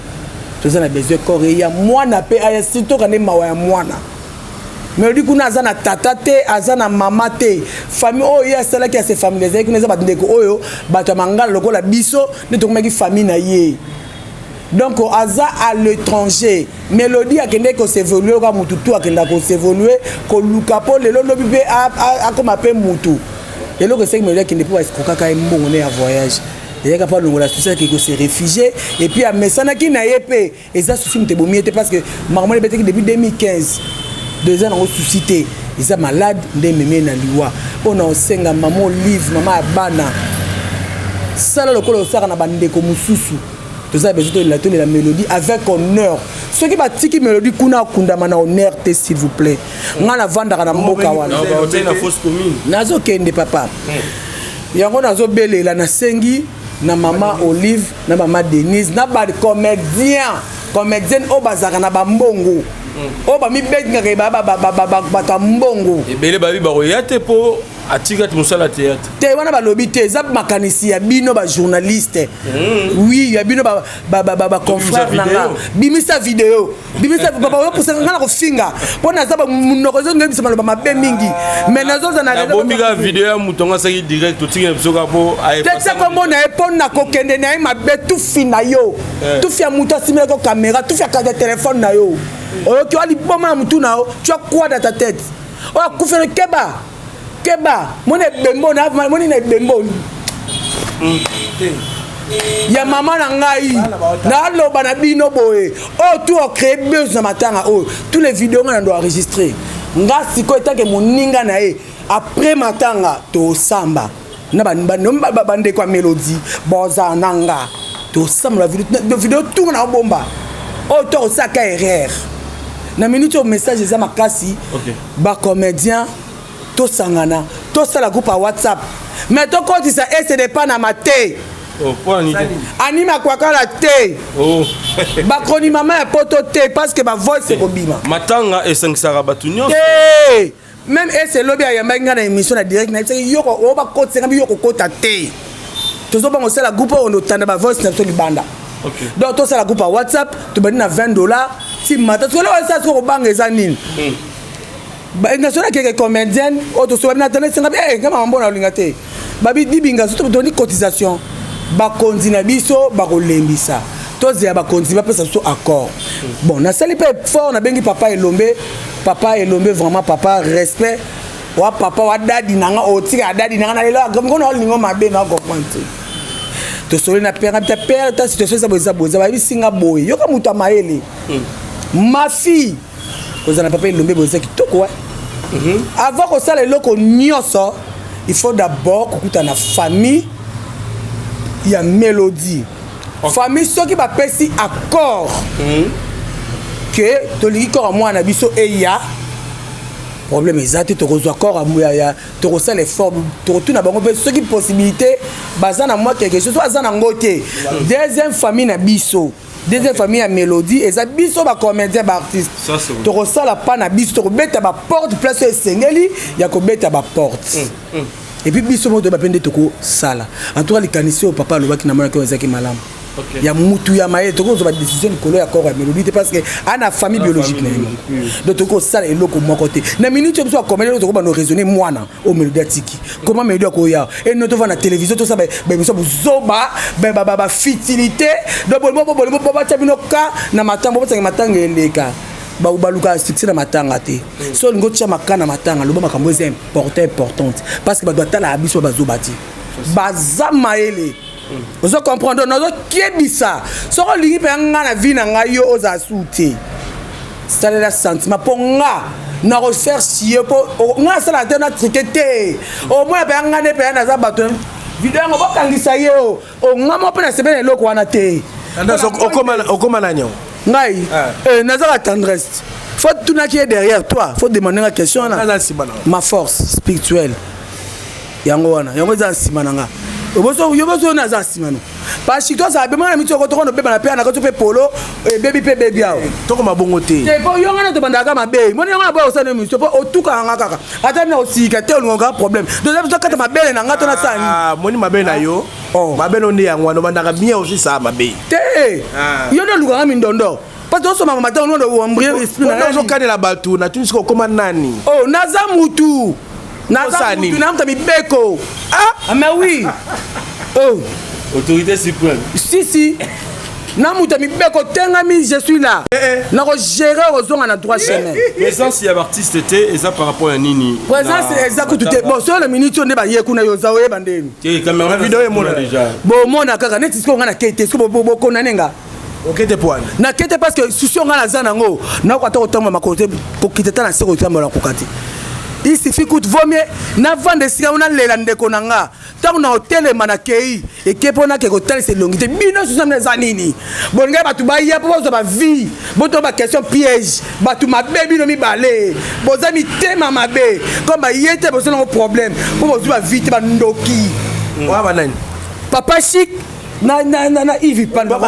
Toza na besoin corps eya, mwana mpe aya, surtout kande mawa ya mwana Mélodie kuna. Aza na tata te, aza na mama te. Famille oyo ye asalaki ase famille ezalaki kuna, eza bandeko oyo bato ya mangala lokola biso nde tokomaki famille na ye. Donc aza à l'étranger. Mélodie akendeki kos'évoluer oka mutu tu akenda kos'évoluer, koluka mpo lelo lobi mpe akoma mpe mutu. Eloko esaki Mélodie akende mpo baeskokaka ye mbongo ne ya voyage, eyaka mpo alongola souci, akeki kose réfugier. Et puis amesanaki na ye mpe eza souci moto ebomi ye te, parce que makambo ebetaki depuis 2015, eza nango souci te, eza malade nde ememi ye na liwa. Mpo na osenga mama Olive, mama ya bana, sala lokola osalaka na bandeko mosusu. Toza besoin tolela, tolela Mélodie avec honneur. Soki batiki Mélodie kuna, akundama na honneur te, s'il vous plaît. Ngai navandaka na mboka wana, nazokende papa yango, nazobelela, nasengi na mama Olive, na mama Denise, na bacomédien, comédienne oyo bazalaka na bambongo, oyo bamibengaka bato ya mbongo.
Ebele babi bakoya te mpo Atikati mosala théâtre
te, wana balobi te, eza makanisi ya bino bajournaliste. Oui, ya bino baconfrère na nga. Bimisa video, bimisa papa, oyopusaka nga na kofinga mpo naza monoko ezongebisa maloba mabe mingi, mais nazoza na
Nabombi kaka video ya moto yango asalaki direct, totiki na biso kaka mpo
Tetia kombo na ye mpo na kokende na ye mabe. Tufi na yo, tufi ya moto asimelaki caméra, tufi ya kaka telefone na yo. Oyoki wa liboma na motu na yo? Tu as quoi dans ta tête? Oyo akufeli, keba keba, moni ebembo, moni na ebembo ya mama na ngai. Naloba na bino boye, oyo tu ocréer buzz na matanga oyo, tous les vidéos nga na ndo enregistré nga sikoyo etanke moninga na ye. Après matanga, tosamba na bandeko ya Mélodie, bozala na nga, tosamba vidéo tunga na obomba oyo to kosalaka erreur na minute oyo. Message eza makasi: bacomédien tosangana, tosala groupe ya WhatsApp, mais tokotisa esede panama te, anime akwakala te, bakoni mama ya poto te, parce que bavoice ekobima.
Matanga esangisaka bato nyonso.
Te, même ese elobi ayambaki ngai na émission na direct, nayebisaki yo oyo bakotisanga bi yo kokota te. Tozobanga osala groupe oyo otanda bavoice na biso libanda. Donc tosala groupe ya WhatsApp, tobandi na 20 $, ti mata sikoyo. Esala sikoyo kobanga eza nini? National keke comédienne oyo tosobabi na tanda esenga nga mama mbona olinga te, babi dibinga so tondi cotisation. Bakonzi na biso bakolembisa, tozela bakonzi bapesa biso accord. Bon, nasali mpe fort, nabengi papa Elombe. Papa Elombe, vraiment papa, respect wa papa wa dadi na nga, otika dadi na nga na lelo ngona olingo mabe na comprendre te. Tosoli na père ta père ta situation eza boye, eza boye, eza bayebisi nga boye. Yoka moto ya mayele, ma fille, kozala na papa Elombe boye eza kitoko. Wa avant kosala eloko nyonso, il faut d'abord kokuta na famille ya Mélodie. Famille soki bapesi accord ke tolingi corps ya mwana na biso eya, problème eza te. Tokozwa corps ya, tokosala effort, tokotuna bango mpe soki possibilité baza na mwa quelque chose, aza nango te. Deuxième famille na biso, deuxième famille ya Mélodie, eza biso bacomédien, baartiste. Tokosala pa na biso, tokobeta baporte place oyo esengeli ya kobeta baporte, et puis biso moko toyeba mpe nde tokosala. En tout cas, likanisi oyo papa alobaki, namonaki oyo ezalaki malamu ya mutu ya mayele. Tokozwa badécision likolo ya corps ya Mélodie te, parce que ana famille biologique na ye moko. Donc tokoki kosala eloko moko te na minute oyo. Biso bacomédien oyo tokobanda raisonner mwana oyo Mélodie atiki, comment Mélodie akoya eno tovanda na télévision, tosala baémission bozoba, bafutilité. Donc bolimo batya bino ka na matanga, bobatanga matanga eleka, balukaka succès na matanga te. So olingi otya maka na matanga, loba makambo eza important, importante, parce que bato batalaka biso bazoba te, baza mayele. Ozo comprendre? Nazokebisa, soki olingi mpenza nga na vie na ngai, yo ozala su te, salela sentiment mpo nga nakofaire chie, mpo nga nasalaka te na trike te. Omona mpenza nga nde mpenza naza bato video yango bokangisa ye o nga mo mpe nasepeli na eloko wana te.
Okoma nani?
Ngai nazaka Tendresse. Faut tunaki ye derrière toi, faut demander nga question wana. Ma force spirituelle yango wana, yango eza nsima na nga. Yo boso naza nsima no parce que tozala bemaka na miti oko tokono beba na mpe na kati mpe polo ebebi mpe ebebi awa.
Tokoma bongo te.
Te, po yo ngana tobandaka mabe, moni yango na boya kosala émission, po otukaka nga kaka ata na osika te, olingaka problème. Donc biso kata mabele na nga to nasala
nini? Moni mabe na yo, mabe no nde yango wana, obandaka bien aussi saa mabe.
Te, yo nde olukanga mindondo parce que osomaka matango nondo oembrie esprit
na ozokanela bato. Natuni soki okoma nani?
Oh, naza mutu, naza mutu na mutu ya mibeko. Ah mais oui, oh.
Autorité suprême.
Si si, na moto ya mibeko tengami, je suis là, nakogérer, ozonga na droit chemin.
Présence ya baartiste te eza par rapport ya nini?
Présence eza kutu te. Bon, soyo na minute oyo nde baye kuna, yo oza oyeba ndeni.
Video emona
déjà.
Bomona kaka neti sikoyo nga nakei te, siko bokona nga.
Okete po wana?
Nakete parce que souci nga naza nango, nakoka ata kotambola makolo te, kokita ta na se, kotambola nakoka te. Il suffit kutu vaut mieux navanda esika ngo, nalela ndeko na nga. Ntango na otelema nakei eke mpo nake kotalisa elongi te. Bino susu na eza nini? Bolingai bato baya mpo bazwa bavie, boto baquestion piège. Bato mabe, bino mibale boza mitema mabe. Comme baye te, boza nango problème mpo bozwi bavie te, bandoki.
Oya banani?
Papa Chic. Na, na, na, na Yves Panda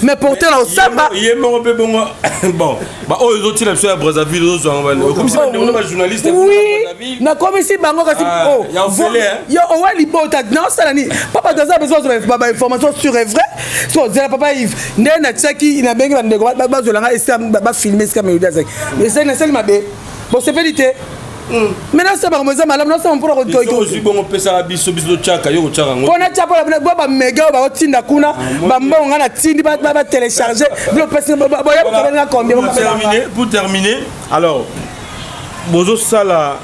mais porte na osamba
ye moko mpe bongo bon baoyo ozotila biso ya Brazzaville ozozwanga okomisi bandeko na bajournaliste.
Oui, nakomisi bango kasi.
Ah,
oh,
ya ofele, hein?
Yo owa libota naosala nini, papa? Toza besoin ozwa bainformation sur et vrai. So ozela papa Yves nde natiaki, nabengi bandeko bazwelanga esika bafilme, esika Melodi azalaki. Esali nasali mabe, bosepeli te, mais nasala makambo eza malamu, nasala mpona
ozwi bongo opesaka biso, biso totyaka, yo kotyaka yango.
Mpona tia mpona bo bamega oyo baotinda kuna bambongo, nga natindi batélécharge bilo pesi boyakobenga combien?
Pour terminer, alors bozosala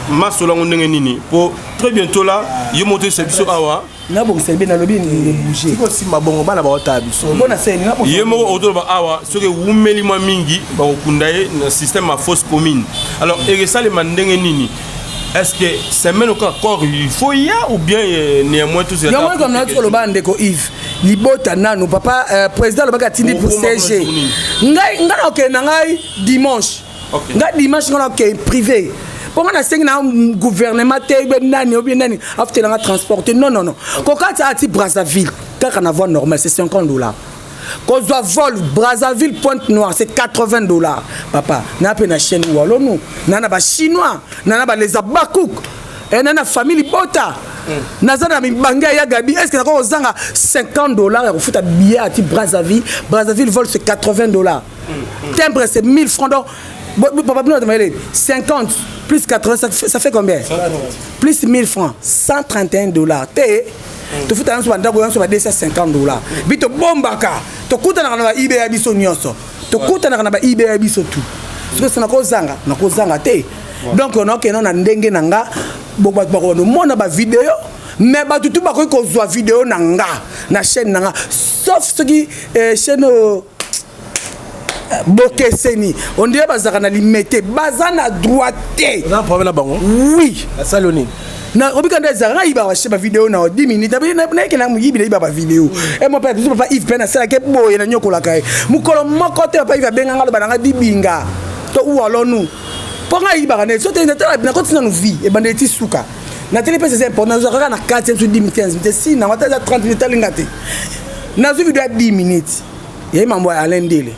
masolo yango ndenge nini? Po très bientôt là, yo moto oyesa biso awa.
Nabongisa be, nalobi ebouge.
Kosimba bongo bana baotala biso.
Mpona seni.
Ye moko otoloba awa, soki ewumeli mwa mingi, bakokunda ye na système ya fosse commune. Alors ekesalema ndenge nini? Est ce que semaine oka corps il faut ya ou bien néanmoins tout?
Yango comme nati koloba, ndeko Yves, libota nanu papa président alobaki atindi pour CG. Ngai ngai nakokende na ngai dimanche. Ngai dimanche ngai nakokende privé, mpo ngai nasengi na gouvernement te obe nani obe nani afutelanga transport te. Non, non, non, kokati ati Brazzaville kaka na voie normale, c'est 50 $. Kozwa vol Brazzaville Pointe Noire, c'est 80 $, papa. Na mpe na chaîne walonu na na bachinois na na baleza bakouk e na na famille libota naza na mibange ya Gabi. Est ce que nakoki kozanga 50 $ ya kofuta billet ati Brazzaville? Brazzaville vol, c'est 80 $. Timbre, c'est 1000 francs. Donc papa, bino 50 plus 80, ça fait combien? Plus 1000 francs, 131 $ te. Tofuta nyonso bandako nyonso ba 250 $ bi tobombaka, tokutanaka na baibe ya biso nyonso, tokutanaka na baibe ya biso tu. Soki nakozanga, nakozanga te. Donc nakokende na ndenge na nga, bato bakonomona bavideo, mais bato tu bakoki kozwa video na nga na chaîne na nga, sauf soki chaîne oyo bokeseni, on dirait bazalaka na limete, baza na droit te.
Oza problème na bango?
Oui.
Basali nini?
Na obika nde ezalaka, ngai yibaka bashe bavideo na 10 minutes, nayeke na moyibi, nayiba bavideo e mo mpe biso. Papa Yves mpe nasalaki boye, nanyokolaka ye mokolo moko te. Papa Yves abenganga, aloba nanga dibinga to uwalonu, mpo ngai yibaka nde so te. Nakoti nanu vie ebandeli ti suka nateli mpe eza important. Nazwa kaka na kati so 10 minutes, 15 minutes, si nango ata eza 30 minutes, alinga te. Nazwi video ya 10 minutes, yeyi mambo ya Alain Ndele.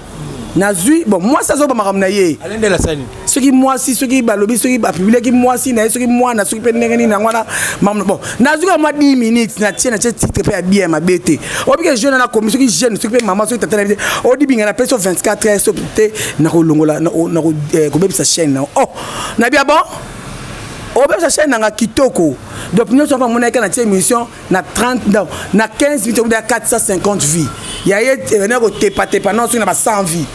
Nazwi bon, mwasi azoba makambo na ye.
Alain Ndele asali?
Soki mwasi, soki balobi, soki bapubliaki mwasi na ye, soki mwana, soki mpe ndenge nini yango wana. Bon, nazwi kaka mwa 10 minutes, natie titre mpe ya bien, mabe te. Obike jeune nakomi, soki jeune, soki mpe mama, soki tata na ye te, odibinga na peso 24 heures, soki te nakolongola, nakobebisa chaîne na. Oh, nabia bon, obebisa chaîne nanga kitoko. Donc nyonso wana amonaki na tie émission na 30, non, na 15 minutes ya 450 vues ya ye, ebandi kotepatepa non, soki na ba 100 vues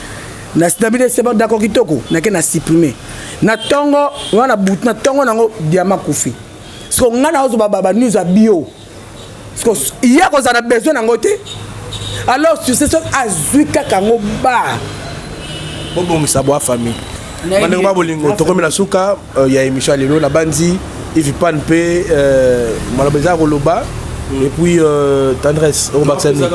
nabi, c'est bon, d'accord, kitoko. Nake na supprimer na ntongo wana, butu na ntongo nango diama kufi. Siko ngai nazozwa banews ya bio, siko ye akozala na besoin nango te. Alors sur ce, soki azwi kaka yango ba
Bobongisa bwa famille, bandeko ba bolingo. Tokomi na suka ya émission ya lelo. Nabandi Yves Pan mpe maloba eza koloba, et puis Tendresse okobakisa nini?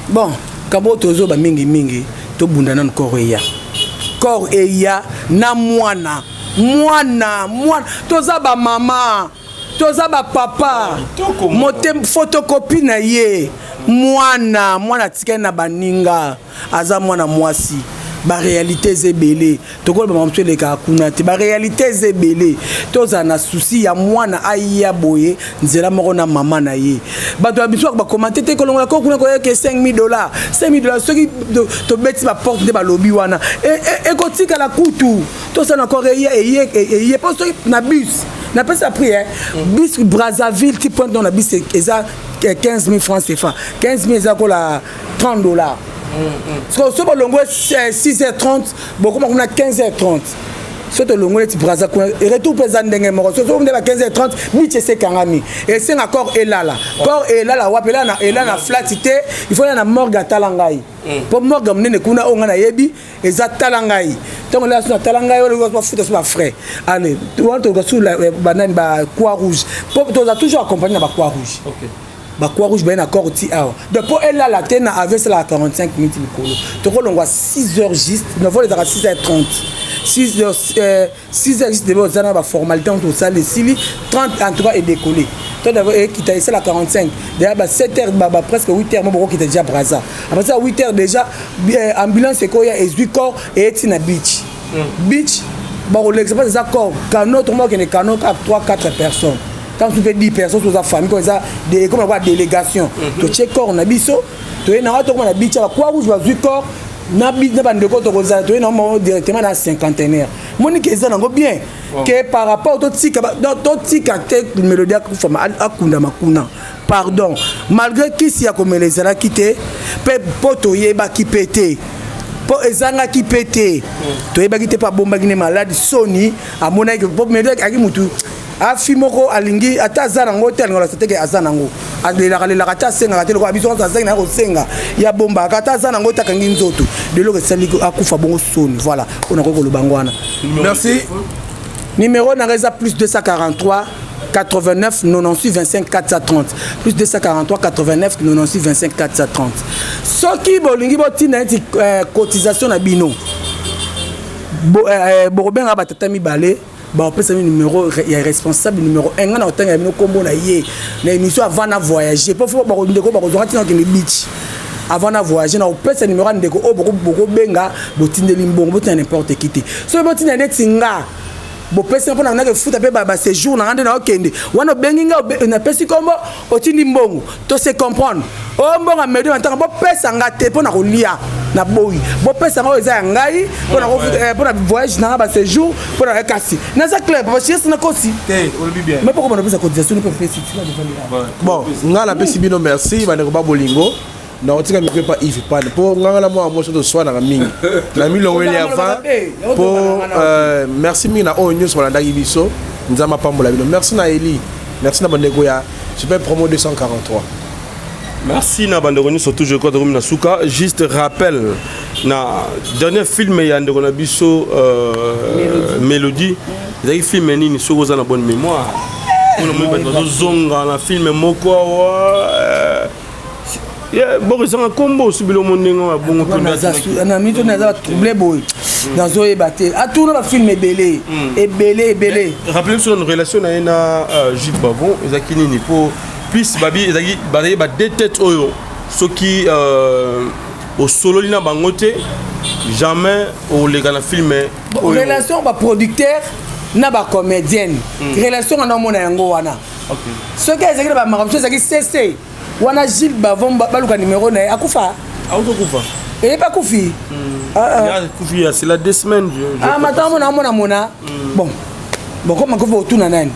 Bon, kabo tozoba mingimingi, tobunda nanu corps eya, corps eya na mwana, mwana, mwana. Toza bamama, toza bapapa, mote photocopie na ye mwana, mwana atikali na baninga, aza mwana mwasi. Baréalité eza ebele, tokoloba makambo mosusu elekaka kuna te. Baréalité eza ebele, tozala na souci ya mwana aya boye nzela moko na mama na ye. Bato ya biso bakomante te, kolongola ko kuna koyeke 5000 $, 5000 $. Soki tobeti baporte nde balobi wana ekotikala kutu. Tosala encore eye eye eye, mpo soki na bus napesa prix, bus Brazzaville ti Pointe na bus eza 15 000 francs CFA. 15 000 eza kola 30 $. So bolongwe 6h30, bokoma kuna 15h30. So tolongwe neti Braza kuna, retour mpe eza ndenge moko. So nde ba 15h30, beach esekangami, esenga corps elala. Corps elala wapi? Elala na flat te, il faut elala na morgue. Atala ngai, mpo morgue monene kuna oyo ngai nayebi eza tala ngai. Ntango lela so na tala ngai oyo bafuta so bafrais, allez, wana toluka su banani, ba Croix Rouge, mpo toza toujours accompagné na ba Croix Rouge. Ba Croix Rouge baye na corps ti awa. Donc mpo elala te na avion, esalaka 45 minutes likolo. Tokolongwa 6 heures juste na vol ezalaka 6 heures 30, 6 heures, 6 heures juste debe oza na baformalité, osala esili 30, en tout cas edécollé. To ekita esala 45 déjà ba 7 heures, ba presque 8 heures mo bokokita déjà Braza. À partir ya 8 heures déjà, ambulance ekoya, ezwi corps, eyeti na beach. Beach bakolekisa mpasi, eza corps cano, tokoma kokende cano kaka 3 4 personnes, tant mpe 10 personnes, toza famille ko eza ekoma lokola délégation. Totie corps na biso, toye nango, tokoma na beach, ba croix rouge bazwi corps na bandeko, tokozala toye nango directement na Cinquantenaire. Monike eza nango bien que par rapport totika, totika te Mélodie akufa, akundama kuna, pardon. Malgré kisi ya komela ezalaki te, mpe mpo toyebaki mpe te, mpo ezangaki mpe te, toyebaki te mpo abombaki ne maladi. Soni amonaki mpo Mélodie aki mutu afi moko alingi ata aza nango te, alinga olakisa teke aza nango, alelaka lelaka te, asengaka te lokola biso nyonso. Azangi na kosenga, ya bombaka ata aza nango te, akangi nzoto deloko esali akufa bongo, soni. Voilà oyo nakoki koloba ngo wana.
Merci.
Numéro nanga eza plus 243 89 98 25 430, plus 243 89 98 25 430. Soki bolingi botinda neti cotisation na bino, bokobengaka batata mibale, bakopesa bino numéro ya responsable numéro 1. Ngai na kotanga bino nkombo na ye na émission avant na voyager, mpo fo ndeko bakozwanga ntina kokende beach. Avant na voyager, na kopesa numéro ya ndeko oyo bokobenga, botindeli mbongo. Botinda n'importe qui te. Soki botinda neti nga, bopesi mpo na nake futa mpe baséjour na nga nde naokende wana. Obengi nga, napesi nkombo, otindi mbongo, to se comprendre. Oyo mbongo amedi na ntango bopesa nga te mpo na kolia na boyi, bopesa nga oyo eza ya ngai mpo na voyage na nga, baséjour mpo na. Kasi naza clair, papa chiesi, nakosi?
Te, olobi bien.
Mais poko banapesa cotisation mpe opesi.
Bon, ngai napesi bino merci, bandeko ba bolingo. Na kotika micro epa Yves Pane, mpo nganga na mwana mwasi toswanaka mingi na milongoli avant. Mpo merci mingi na oyo nyonso balandaki biso. Nzambe apambola bino. Merci na Eli, merci na bandeko ya Super Promo 243.
Merci na bandeko nyonso. Toujours crois tokomi na suka. Juste rappel na dernier film ya ndeko na biso Mélodie, ezalaki film nini, soki oza na bonne mémoire? Mpona moi bato bazozonga na film moko awa boko ezanga nkombo osubili omo ndenge ya bongo.
Na mito naza batrouble boye, nazoyeba te. Atuna bafilm ebele ebele ebele.
Rappele biso na relation na ye na Jules Bavon ezalaki nini, mpo plus babi ezalaki bazalaki ba deux têtes oyo soki osololi na bango te, jamais oleka na film.
Relation baproducteur na bacomédienne, relation wana omona yango wana, soki ezalaki na bamakambo so ezalaki cc wana. Gilles Bavon, baluka numéro na ye, akufa.
Autokufa.
Eyebi akufi.
Akufi ya cela 2 semaines.
Matanga mona amona mona. Bon, bon, comme akufi, otuna nani?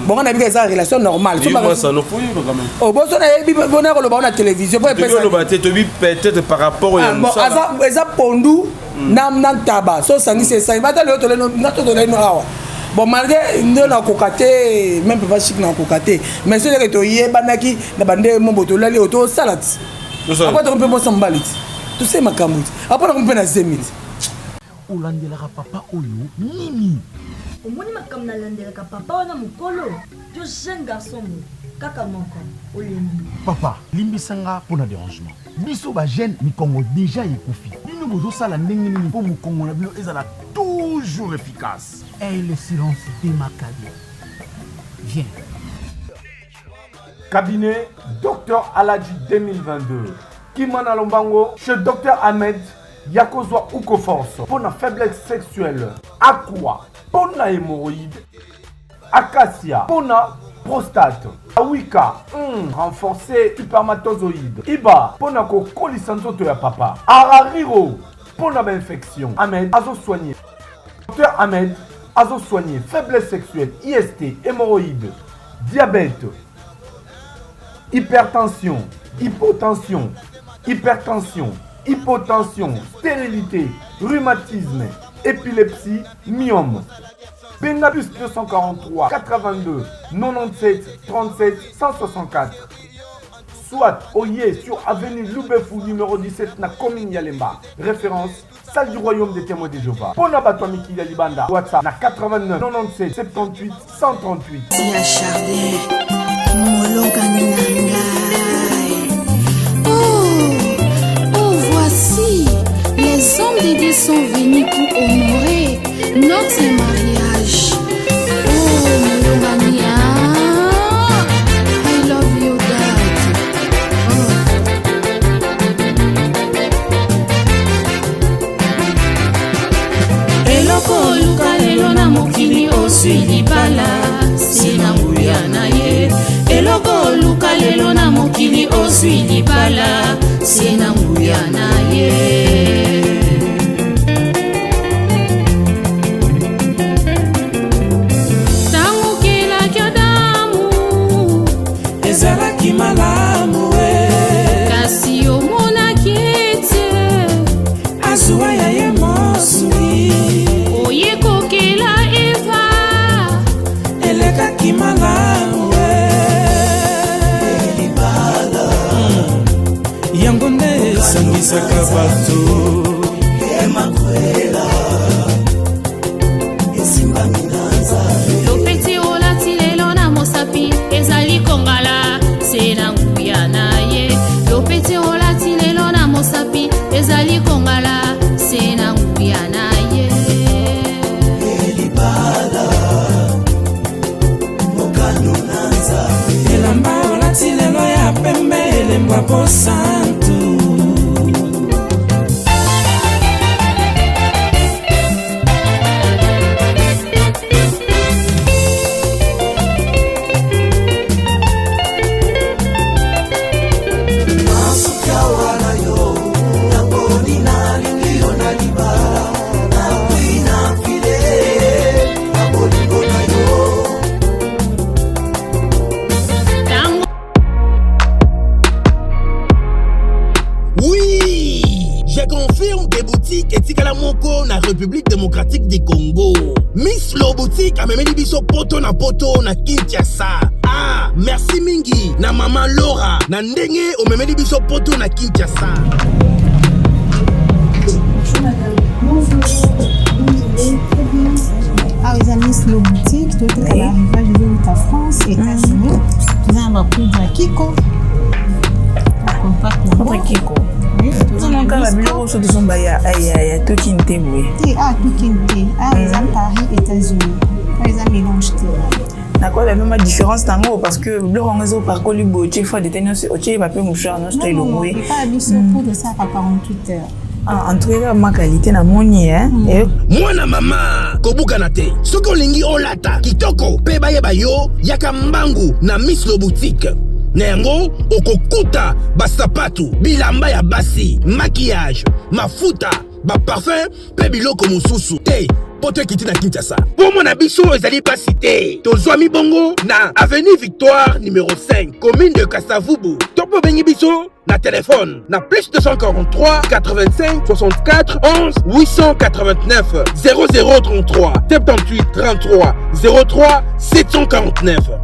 Bongo nayebika eza relation normale. Boso nayebi bona koloba na télévision.
Oloba te, toyebi peut-être par rapport
ya eza pondu na ntaba so osangisi esangi bata lelo toleno awa. Bon, malgré nde nakoka te, même papa Chik nakoka te, mais soki eke toyebanaki na bande mombo tolali oyo tosala ti apo toko mpe mposa mobali ti tose makambo ti apo nako mpe na zemi ti.
Olandelaka papa oyo nini?
Omoni makambo nalandelaka papa wana mokolo to jeune garçon mo kaka moko olembi.
Papa, limbisanga mpo na dérangement. Biso bajeune, mikongo déjà ekufi. Bino bozosala ndenge nini mpo mokongo na bino ezala toujours efficace?
Et le silence de Maccabi. Viens.
Cabinet Dr Aladji 2022. Kimana Lombango chez Dr Ahmed Yakozwa Ukoforce pour la faiblesse sexuelle, Aqua pour la hémorroïde, Acacia pour la prostate, Awika renforcer spermatozoïde, Iba pour la kokolisa nzoto ya papa, Arariro pour la infection. Ahmed azo soigner. Dr Ahmed azo soigner faiblesse sexuelle, IST, hémorroïde, diabète, hypertension, hypotension, hypertension, hypotension, stérilité, rhumatisme, épilepsie, myome. Benga plus 243 82 97 37 164. Soit Oye sur avenue Loubefou numéro 17 na commune ya Lemba. Référence salle du royaume des témoins de Jéhovah. Pona bato ya mikili ya libanda. WhatsApp na 89 97 78 138.
Ya Jardin molongani na ngai. Oh, oh, voici les hommes de Dieu sont venus pour honorer notre mariage. Oh, molongani, ah.
ye. Ntango okelaki Adamu,
ezalaki malamu e.
Kasi omonaki ete
azuwa ya ye mosuni.
Oye kokela Eva,
elekaki malamu e. Libala yango nde esangisaka bato.
Lopeti olati lelo na mosapi ezali kongala se na nguya na ye. Lopeti olati lelo na mosapi ezali kongala se na nguya na ye.
Elamba olati lelo ya pembe elembwa bosantu.
Masuka wana yo naponi nalingi yo na libala napwi na file na bolingo na yo.
Oui, je confirme que boutique etikala moko na République démocratique du Congo. Miss Lo Boutique amemeli biso poto na poto na Kinshasa. Ah, merci mingi na mama Laura na ndenge omemeli biso poto na Kinshasa.
Bonjour madame. Bonjour. Awa eza Miss Lo Boutique, toteka ba arrivage ezowuta France, États-Unis. Toza na bapoudre ya Kiko, bacompact nango.
Poudre Kiko.
Oui, toza na
Tozomona
Bisco.
biloko so tozomba ya tokini te boye.
Te, awa tokini te, awa eza Paris, États-Unis. Awa eza mélange te.
Nakoyeba mpe ma différence nango parce que biloko yango ezopakoli boye otie fois dete nyonso otie bape mouchoir nyonso to
Non, non, non,
elongwe.
epai ya biso poudre esalaka 48 heures.
Ah, en tout cas ma qualité namoni eh.
Mwana mama, kobukana te. Soki olingi olata kitoko mpe bayeba yo, yaka mbangu na Miss Lo Boutique. Na yango okokuta basapatu, bilamba ya basi, maquillage, mafuta, baparfum mpe biloko mosusu te. Poto ekiti na Kinshasa. Mpo na biso ezali pasi te. Tozwami bongo na avenue Victoire numéro 5, commune de Kasavubu. To mpe obengi biso na telefone na plus 243 85 64 11 889 0033 78 33 03 749.